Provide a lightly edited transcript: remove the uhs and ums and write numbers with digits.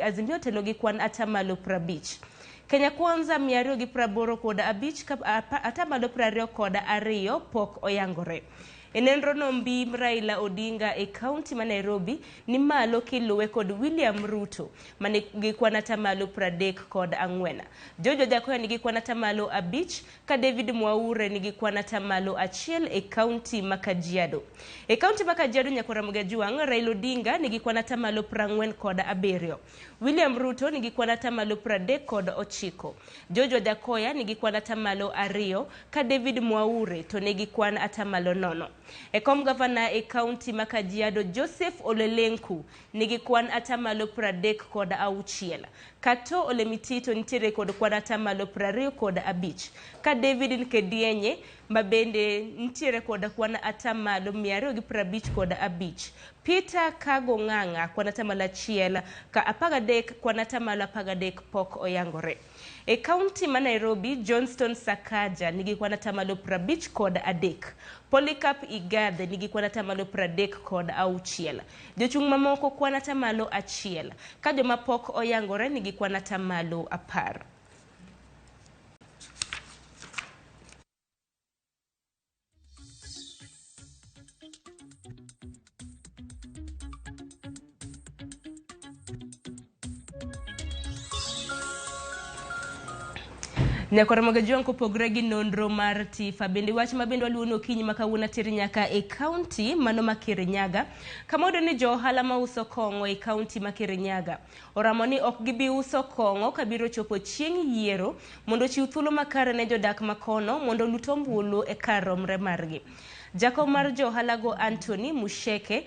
Azimio otelo gi kwan atamalo 50. Kenya Kwanza 285 ka atamalo 22 pok oyangore. E nenrono mbi Raila Odinga e kaunti ma Nairobi ni malo kiluwe kod William Ruto manigi kwan atamalo 34. George Wajackoyah nigi kwan atamalo 5 ka David Mwaure nigi kwan atamalo 1 e kaunti ma Kajiado. E kaunti ma Kajiado Nyakor Ramogi Ajwang', Raila Odinga nigi kwan atamalo 47. William Ruto nigi kwan atamalo 39. George Wajackoyah nigi kwan atamalo 2 ka David Mwaure to nigi kwan atamalo 0. E kom gavana e kaunti ma Kajiado Joseph Ole Lenku nigi kwan atamalo 36. Kato Ole Mitito nitiere kod kwan atamalo 25. Ka David Nkedienye ma bende nitiere kod kwan atamalo 255. Peter Kago Ng'ang'a kwan atamalo 1 ka 13 kwan atamalo 13 pok oyangore. E kaunti ma Nairobi, Johnston Sakaja nigi kwan atamalo 53. Polycarp Igathe nigi kwan atamalo 36. Jochung' mamoko kwan atamalo 1, ka joma pok oyangore nigi kwan atamalo 10. Nyakwar Ramogi Ajwang' kopogre gi nonro mar TIFA bende wach ma bende waluwo ni okinyi ma kawuono atir nyaka e kaunti mano ma Kirinyaga kama wayudo ni jo ohala ma uso kong'o e kaunti ma Kirinyaga oramo ni ok gibi uso kong'o kabiro chopo chieng' yiero mondo ochiw thuolo makare ne jodak ma kono mondo olut ombulu e kar romre margi. Jakom mar jo ohalago Anthony Musheke